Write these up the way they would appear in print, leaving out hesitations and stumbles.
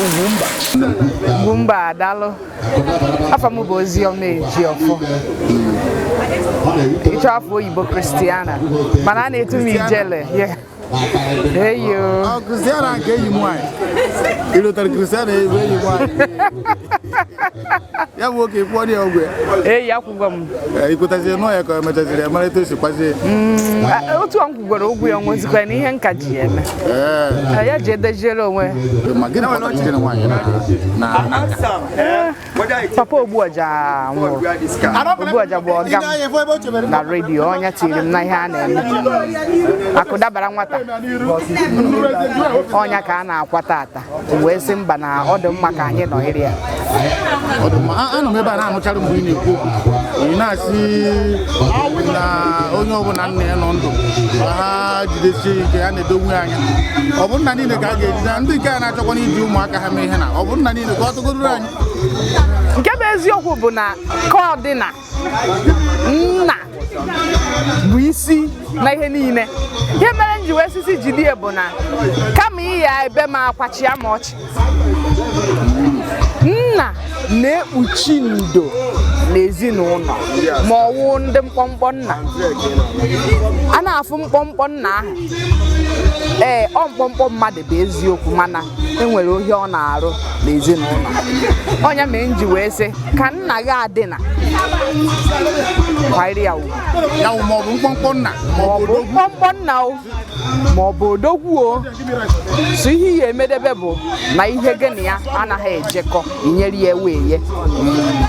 Ugwumba. Ugwumba, daalụ. Afa m bụ Oziọma Ejiọfọ. Ịchọ afọ oyibo, Christiana, mana a na-etu m Ijele. Yeah. Eyo. Ọ Christiana nke enyi m nwaanyị. Ị lụtara Christiana ebe enyi m nwaanyị. Ya bụ nwoke kwụọ ya ụgwọ ya. Eyi, akwụgwọ m. Ee, ikwetazie nọọ ya ka o mechaziri ya mara etu esi kwazie. Otu a m kwugwara ụgwọ ya, nwezikwa na ihe nka ji ya eme. Ya ji edejiere onwe ya. Ma gịnị kpatara ijele nwaanyị na nka? Papa Ogbuọja nwụrụ. Ogbuọja bụ ọga m na redio. Ọnya tiri m na ihe a na-eme akụ dabara nwata, ọnya ka a na-akwa tata. O wee sị mba, na ọ dị mma ka anyị nọnyere ya. Ọ dị mma. Anọ m ebe a na-anụchara mgbe ị na-ekwu okwu, ị na-asị na onye ọbụla nna ya nọ ndụ ka ha jidesie ike, ha na-edonwe anya. Ọ bụ nna niile ka a ga-ejide na ndị nke a na-achọkwa iji ụmụaka ha mee ihe, na ọ bụ nna niile ka ọ tụgodoro anyị? Nke bụ eziokwu bụ na ka ọ dị na nna bụ isi na ihe niile. Ihe mere m ji wee sisi jide bụ na kama ịya ebe m akwachia m ọchị, nna na-ekpuchi ndo n'ezinụlọ, ma ọ wụ ndị mkpọmkpọ nna a na-afụ mkpọmkpọ nna ahụ. Ee, ọ mkpọmkpọ mmadụ bụ eziokwu, mana enwere ohi ọ na-arụ n'ezinụlọ. Ọnya mere m ji wee sị ka nna gị adịna kwanyere ya ugwu. Ya wụ, ma ọ bụ mkpọmkpọ nna ma ọ bụ ma ọ bụ odogwu. Mkpọmkpọ nna o, ma ọ bụ odogwu o, so ihe ya emedebe bụ na ihe gị na ya anaghị ejekọ, inyere ya ewe ye.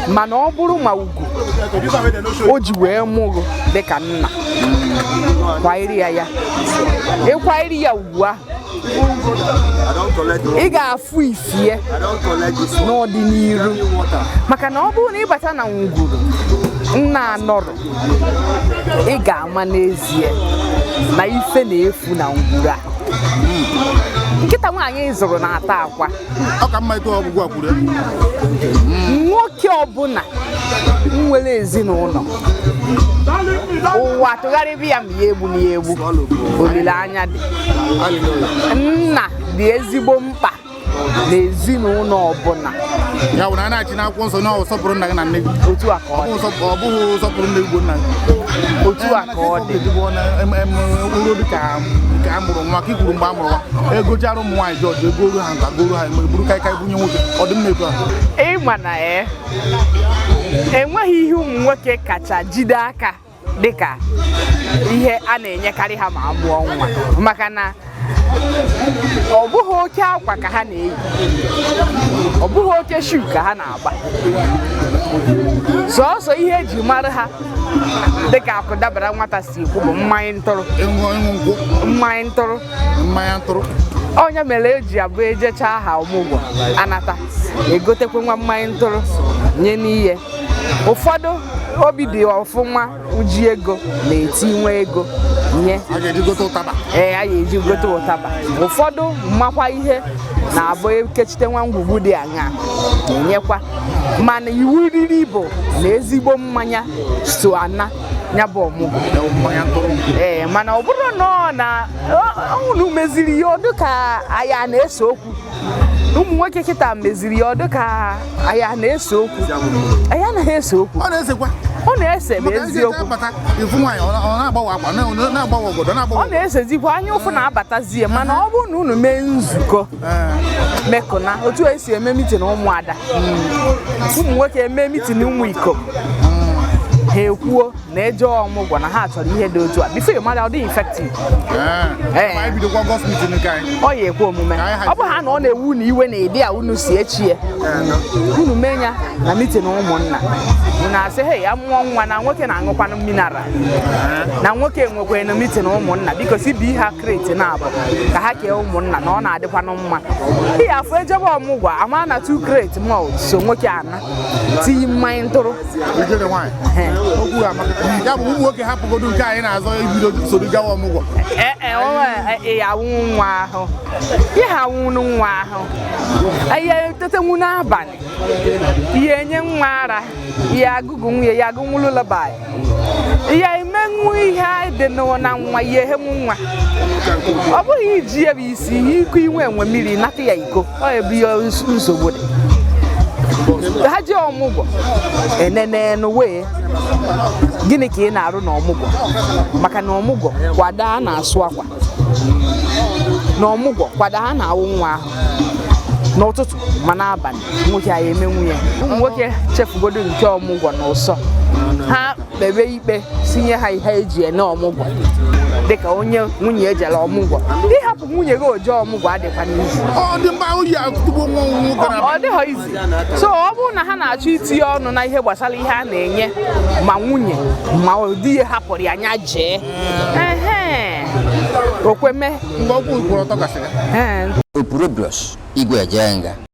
Mana ọ bụrụ ma ugwu o ji wee mụrụ dịka nna, kwanyere ya ya, ịkwanyere ya ugwu ahụ, ị ga-afụ ifie n'ọdịnihu. Maka na ọ bụrụ na ịbata na ngwuru nna anọrọ, ị ga-ama n'ezie na ife na-efu na ngwuru a. Nkịta nwaanyị zụrụ na-ata akwa. Ọ ka mma etu ọgwụgwụ a kwuru ya. Nwoke ọbụla nwere ezinụlọ, ụwa tụgharịba ya ma ya egbu na ya egbu, olileanya dị. Nna dị ezigbo mkpa n'ezinụlọ ọbụla. Ya bụ na a na-achị n'akwụkwọ nsọ na ọ sọpụrụ nna gị na nne gị. Otu a ka ọ Ọ dị. bụghị sọpụrụ nne gị bụ nna gị. Otu a ka ọ dị. Uru dị ka nke a mụrụ nwa ka i kwuru mgbe a mụrụ nwa, egochara ụmụ nwaanyị jọji egoro ha nka goro ha eme buru kaikai bunye nwoke. Ọ dị mma etu a? Ịma na ee, enweghị ihe ụmụ nwoke kacha jide aka dịka ihe a na-enyekarị ha ma a mụọ nwa, maka na ọ bụghị oke akwa ka ha na-eyi, ọ bụghị oke shoe ka ha na-agba. Sọọsọ ihe eji mara ha, dịka akụ dabara nwata si ekwu, bụ mmanya ntụrụ. Ịṅụ nkwụ. Mmanya ntụrụ. Mmanya ntụrụ. Onye mere eji abụ ejecha aha ọmụgwọ, anata, egotekwe nwa mmanya ntụrụ nye n'ihe. Ụfọdụ obi dị ọfụma, uji ego na-eti nwa ego nye. A ga-eji gote ụtaba. Ee, a ga-eji gote ụtaba. Ụfọdụ mmakwa ihe na-abụ ekechite nwa ngwugwu dị aṅa na-enyekwa, mana iwu riri bụ na ezigbo mmanya so ana ya bụ ọmụgwọ. Ya bụ mmanya ntụrụ. Ee, mana ọ bụrụ na ọ na unu meziri ya ọdụ ka anyị a na-ese okwu, ụmụ nwoke kịta meziri ya ọdụ ka anyị a na-ese okwu, anyị anaghị ese okwu. Ọ na-esekwa. Ọ na-ese bụ Maka ndị eziokwu. bata ifu nwaanyị, ọ na-agbanwe akwa, na-agbanwe obodo, na-agbanwe. Ọ na-esezikwa, anya ụfụ na-abatazie. Mana ọ bụrụ na unu mee nzukọ mekụna otu esi eme meeting ụmụada, ụmụ nwoke eme meeting ụmụ ikom, ha ekwuo na eje ọmụgwọ na ha chọrọ ihe dị otu a, before you mara, ọ dị effective. Ee. Ma anyị bidokwa August meeting nke anyị. Ọ ya ekwe omume. Ka anyị hazie. Ọ bụ ha na ọ na-ewu na iwe na ịdị a unu si echi ya, unu mee ya na meeting ụmụnna, unu asị hei, ya mụọ nwa na nwoke na-aṅụkwanụ mineral, na nwoke nwekwa na meeting ụmụnna, biko si bi ha crate na abụ ka ha kee ụmụnna, na ọ na-adịkwanụ mma. Ihe afọ ejebe ọmụgwọ, ama na 2 crate malt so nwoke ana tinye mmanya ntụrụ. Ijele nwaanyị, okwu amaka. Ya bụ, ụmụ nwoke hapụgodu nke anyị na-azọ, ibido soro gawa ọmụgwọ. Ee, ee, ya awụ nwa ahụ, ihe awụnụ nwa ahụ, ihe tetenwu n'abalị, ihe enye nwa ara, ihe agụgụ nwunye ya agụnwu lullaby, ihe eme. Imenwu ihe dị na nwa ihe ehenwu nwa, ọ bụghị iji ya bụ isi ihe iko inwe enwe mmiri nata ya iko. Ọ ebe ihe nsogbu dị. Ha ji ọmụgwọ enenenu wee gịnị ka ị na-arụ n'ọmụgwọ? Maka na ọmụgwọ kwado a na-asụ akwa, na ọmụgwọ kwado a na-awụ nwa ahụ n'ụtụtụ ma n'abalị. Nwoke anyị eme nwunye, ụmụ nwoke chefugodo nke ọmụgwọ na ụsọ ha kpebe ikpe, sinye ha ihe eji ene ọmụgwọ dịka onye nwunye ejere ọmụgwọ. Ịhapụ nwunye gị oje ọmụgwọ adịkwa n'izu. Ọ dị mma oyi atụgbo nwa nwoke na Ọ dịghọ izi. So ọ bụrụ na ha na-achọ itinye ọnụ na ihe gbasara ihe a na-enye ma nwunye ma di ya hapụrụ ya anya jee ehe okweme. Mgbe ọgwụ kwụrụ ọtọ gasịrị. Ee. Opurobios Igwe Ejenga.